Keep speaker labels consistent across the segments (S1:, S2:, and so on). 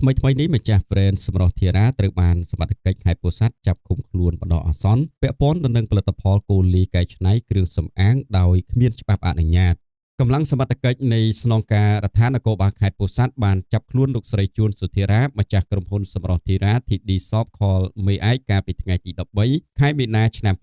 S1: ថ្មីៗនេះម្ចាស់ brand សម្រស់ធីរ៉ាត្រូវបានសមត្ថកិច្ចខេត្តពោធិ៍សាត់ចាប់ឃុំខ្លួនបណ្ដោះអាសន្នពាក់ព័ន្ធទៅនឹងផលិតផលកូលីកែច្នៃគ្រឿងសម្អាងដោយគ្មានច្បាប់អនុញ្ញាតកម្លាំងសមត្ថកិច្ចនៃស្នងការដ្ឋាននគរបាលខេត្តពោធិ៍សាត់បានចាប់ខ្លួនលោកស្រីជួនសុធារ៉ាម្ចាស់ក្រុមហ៊ុនសម្រស់ធីរ៉ា TD Shop Call មេឯកកាលពីថ្ងៃទី13ខែមីនាឆ្នាំ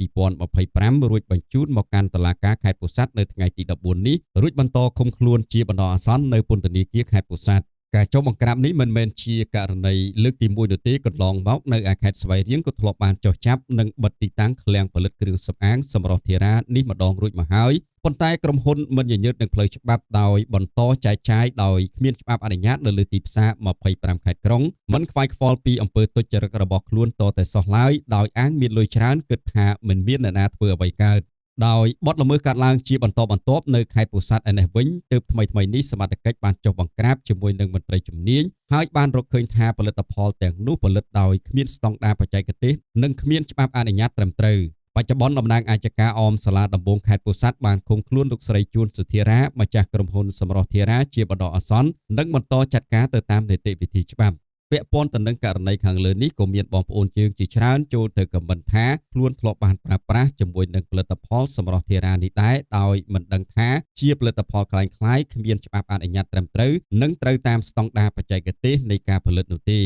S1: 2025រួចបញ្ជូនមកកាន់តុលាការខេត្តពោធិ៍សាត់នៅថ្ងៃទី14នេះរួចបន្តឃុំខ្លួនជាបណ្ដោះអាសន្ននៅពន្ធនាគារខេត្តពោធិ៍សាត់ការចុះបង្ក្រាបនេះមិនមែនជាករណីលើកទី1នោះទេកន្លងមកនៅឯខេត្តស្វាយរៀងក៏ធ្លាប់បានចុះចាប់និងបិទទីតាំងឃ្លាំងផលិតគ្រឿងសម្អាងសម្រស់ធីរ៉ានេះម្ដងរួចមកហើយប៉ុន្តែក្រុមហ៊ុនមិនញញើតនឹងផ្លូវច្បាប់ដោយបន្តចែកចាយដោយគ្មានច្បាប់អនុញ្ញាតនៅលើទីផ្សារ25ខេត្តក្រុងមិនខ្វាយខ្វល់ពីអំពើទុច្ចរិតរបស់ខ្លួនតតែសោះឡើយដោយអាងមានលុយច្រើនគិតថាមិនមានអ្នកណាធ្វើអ្វីកើតដោយបទល្មើសកាត់ឡើងជាបន្តបន្ទាប់នៅខេត្តពោធិ៍សាត់ឯនេះវិញទើបថ្មីៗនេះសមត្ថកិច្ចបានចុះបង្ក្រាបជាមួយនឹងមន្ត្រីជំនាញហើយបានរកឃើញថាផលិតផលទាំងនោះផលិតដោយគ្មានស្តង់ដារបច្ចេកទេសនិងគ្មានច្បាប់អនុញ្ញាតត្រឹមត្រូវបច្ចុប្បន្នតំណាងអយ្យការអមសាលាដំបងខេត្តពោធិ៍សាត់បានឃុំខ្លួនលោកស្រីជួនសុធារ៉ាម្ចាស់ក្រុមហ៊ុនសម្រស់ធារ៉ាជាបណ្ដោះអាសន្ននិងបន្តចាត់ការទៅតាមនីតិវិធីច្បាប់ពាក់ព័ន្ធទៅនឹងករណីខាងលើនេះក៏មានបងប្អូនយើងជាច្រើនចូលទៅខមមិនថាខ្លួនធ្លាប់បានប្រើប្រាស់ជាមួយនឹងផលិតផលសម្រស់ធារ៉ានេះដែរដោយមិនដឹងថាជាផលិតផលក្លែងក្លាយគ្មានច្បាប់អនុញ្ញាតត្រឹមត្រូវនិងត្រូវតាមស្តង់ដារបច្ចេកទេសនៃការផលិតនោះទេ។